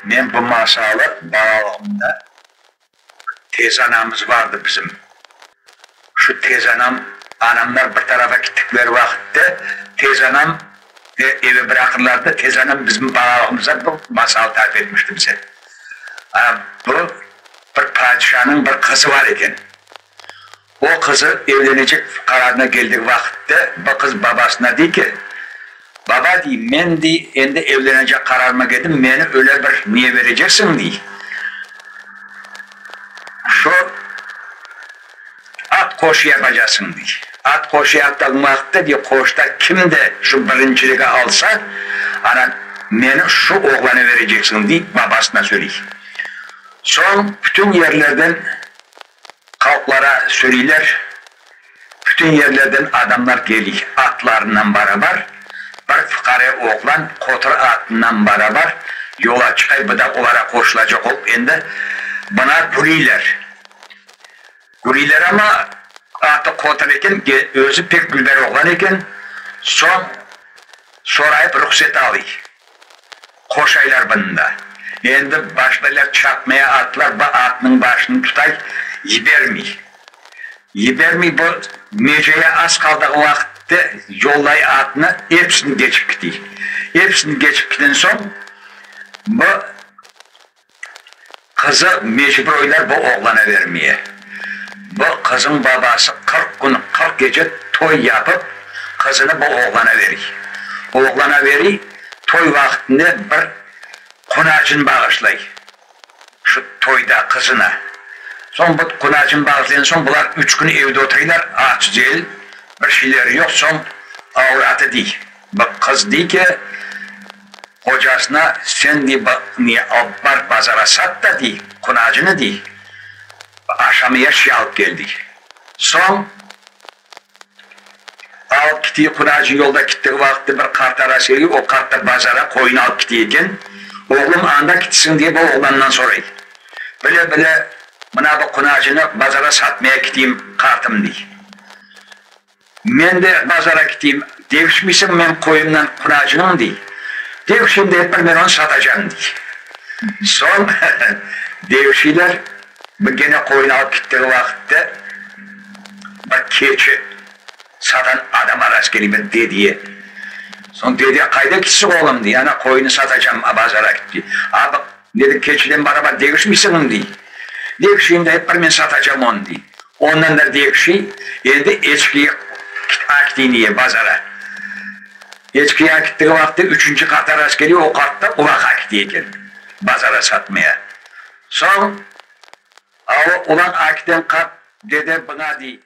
Men bu masalı balalığımda tezanamız vardı bizim. Şu tezanam, anamlar bir tarafa kittikleri vaqıtta tezanam eve bıraqırlardı, tezanam bizim balalığımızda bu masalı tarif etmişti bize. Bu bir padişanıñ bir qızı var eken. O qızı evlenecek qararına keldigi vaqıtta bu qız babasına dey ki, Baba, dey, men, dey, endi evlenecek qararıma keldim, meni öyle bir ne bereceksiñ, dey, şu at qoşu yapacasıñ, dey. At qoşu yaptığıñ vaqıtta, dey, qoşuda kim de şu birinciligi alsa, ana, meni şu oğlana bereceksiñ, dey, babasına söyley. Soñ bütün yerlerden Halqlara söyleyler, bütün yerlerden adamlar keliy atlarınan barabar, bir fuqare oğlan qotur atınan barabar yola çıqay, bu da olara qoşulacaq olıp endi buna güleyler. Güleyler amma atı qotur eken, özü pek dülber oğlan eken, soñ sorayıp ruhset alıy. Qoşaylar bunda. Endi başlaylar çapmaya atlar, bu atnıñ başını tutay, yibermey. Yibermey, bu meceye az qaldığı vaqıtte yollay atnı, episini geçip kitiy. Episini geçip kiten soñ, bu qızı mecbur oylar bu oğlana vermeye. Bu qızıñ babası 40 kün, 40 gece toy yapıp, qızını bu oğlana veriy. Oğlana veriy, toy vaqtında bir qunacın bağışlay şu toyda qızına. Soñ bu qunacın bağışlayan soñ bular üç kün evde oturaylar, aç cel, bir şeyleri yoq, soñ avratı diy, bu qız diy ki, Qocasına, sen dey, ne alıp bar bazara sat da, dey, qunacını, dey, aşamaya şey alıp kel, dey. Soñ alıp kitiy, qunacı yolda kittigi vaqıtta bir qart rast keliy, o qart da bazara qoyun alıp kitiy eken. Oğlum, anda kitisiñ, dep o oğlandan soray. Bile-bile, mına bu qunacını bazara satmaya kitiyim, qartım, dey. Men de bazara kiteyim, degişmeysiñ men qoyumnan qunacınıñ, dey. Degişeyim de ep bir men onı satacam, dey. Soñ degişeyler, bu gene qoyun alıp kittigi vaqıtta bir keçi satan adama rast keley bir dediye. Soñ dediye, qayda kitsiñ oğlum, dey, ana qoyunı satacam, bazara kit, dey. A, bu, dedi, keçiden barabar degişmeysiñmi, dey. Degişeyim de ep bir men satacam onı, dey. Ondan da degişey, endi eçkiye akiteyniye bazara. Eçkiye akittigi vaqıtta üçünci qarta rast keliy, o qart da ulaq akitiy eken, bazara satmaya. Soñ, a o ulaq akiten qart dede buña dey.